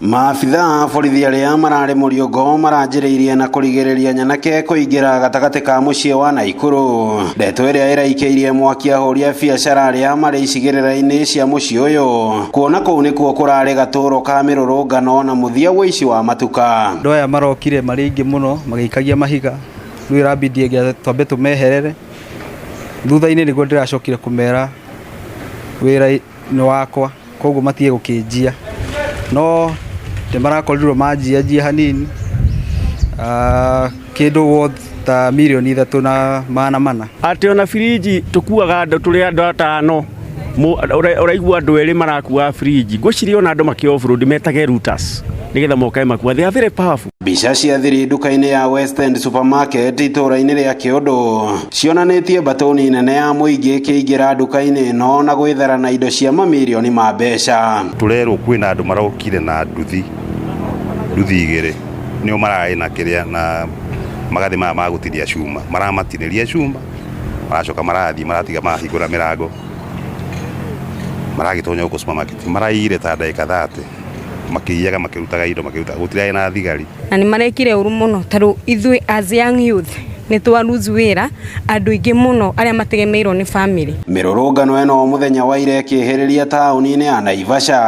Maabitha a borithi arĩa mararĩ mũriũngo maranjĩrĩirie na kũrigĩrĩria nyanake kũingĩra gatagatĩ ka mũciĩ wa Naikuru. Ndeto ĩrĩa ĩraikĩirie mwaki ahũri a biacara arĩa marĩ icigĩrĩra-inĩ cia mũciĩ ũyũ, kuona kũu nĩkuo kũrarĩ gatũro ka mĩrũrũngano na mũthia ũici wa matuka. Andũ aya marokire marĩ aingĩ mũno magĩikagia mahiga, rĩu ĩrambindi twambe tũmeherere. Thutha-inĩ nĩguo ndĩracokire kũmera wĩra nĩ wakwa, koguo matige gũkĩnjia. No nĩ marakorirwo manjianjia hanini, kĩndũ worth ta mirioni 3 na 400. Atĩ ona birinji tũkuaga andũ tũrĩ andũ atano, ũraigua andũ erĩ marakua birinji. Ngwĩciria ona andũ makĩ off-road metage looters nĩgetha moke makua. They are very powerful. Mbica cia thiri nduka-inĩ ya West End Supermarket itũũra-inĩ rĩa Kĩũndũ cionanĩtie mbatũni nene ya mũingĩ ĩkĩingĩra nduka-inĩ ĩno na gwĩthara na indo cia mamirioni ma mbeca. Tũrerwo kwĩna andũ marokire na nduthi, nduthi igĩrĩ nĩo mararĩ na kĩrĩa na magathĩ maya ma gũtinia cuma, maramatinĩria cuma, maracoka marathiĩ maratiga mahingũra mĩrango, maragĩtonya gũkũ supermarket, maraiyire ta ndagĩka 30 makĩiyaga makĩrutaga indo makĩrutaga, gũtirarĩ na thigari. Na nĩ marekire ũru mũno tondũ ithuĩ as young youth nĩ twa lose wĩra andũ aingĩ mũno arĩa mategemeirwo nĩ family. Mĩrũrũngano ĩno mũthenya wa ira ĩkĩhĩrĩria taũni-inĩ ya Naivasha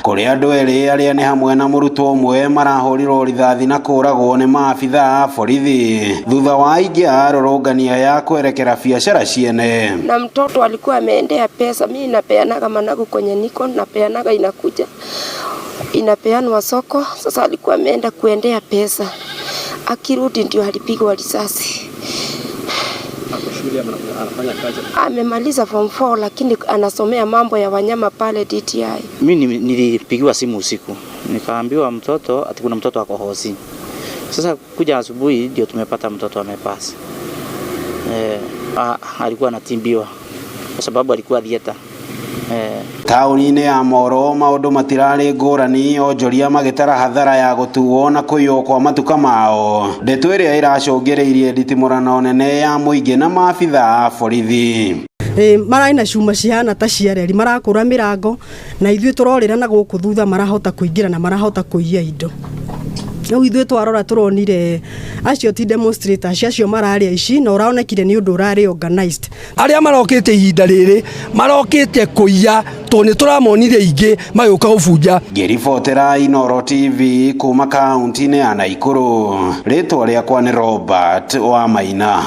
kũrĩa andũ erĩ arĩa nĩ hamwe na mũrutwo ũmwe marahũrirwo rithathi na kũragwo nĩ maabitha a borithi thutha wa aingĩ a arũrũngani aya kwerekera biacara ciene. Na mtoto alikuwa ameendea pesa, mimi napeanaga managu kwenye niko napeanaga, inakuja inapeanwa soko. Sasa alikuwa ameenda kuendea pesa, akirudi ndio alipigwa risasi. Amemaliza form 4 lakini anasomea mambo ya wanyama pale DTI. Mimi nilipigiwa simu usiku nikaambiwa mtoto ati kuna mtoto ako hosi. Sasa kuja asubuhi ndio tumepata mtoto amepasi. Alikuwa anatibiwa kwa sababu alikuwa theater. Taũni-inĩ ya Moro maũndũ matirarĩ ngũrani, onjoria magĩtara hathara ya gũtuo na kũiywo kwa matuka mao, ndeto ĩrĩa ĩracũngĩrĩirie nditimũrano nene ya mũingĩ na maabitha a borithi. Mararĩ na cuma cihana ta cia reri, marakũra mĩrango na ithuĩ tũrorĩra na gũkũ thutha, marahota kũingĩra na marahota kũiya indo. Rĩu ithuĩ twarora tũronire acio ti demonstrators, acio mararĩ aici, na ũraonekire nĩ ũndũ ũrarĩ organized. Arĩa marokĩte ihinda rĩrĩ marokĩte kũiya tondũ nĩ tũramonire aingĩ magĩũka gũbunja. Ngĩribotera Inooro TV kuma kaunti-inĩ ya Naikuru, rĩtwa rĩakwa nĩ Robert Wamaina.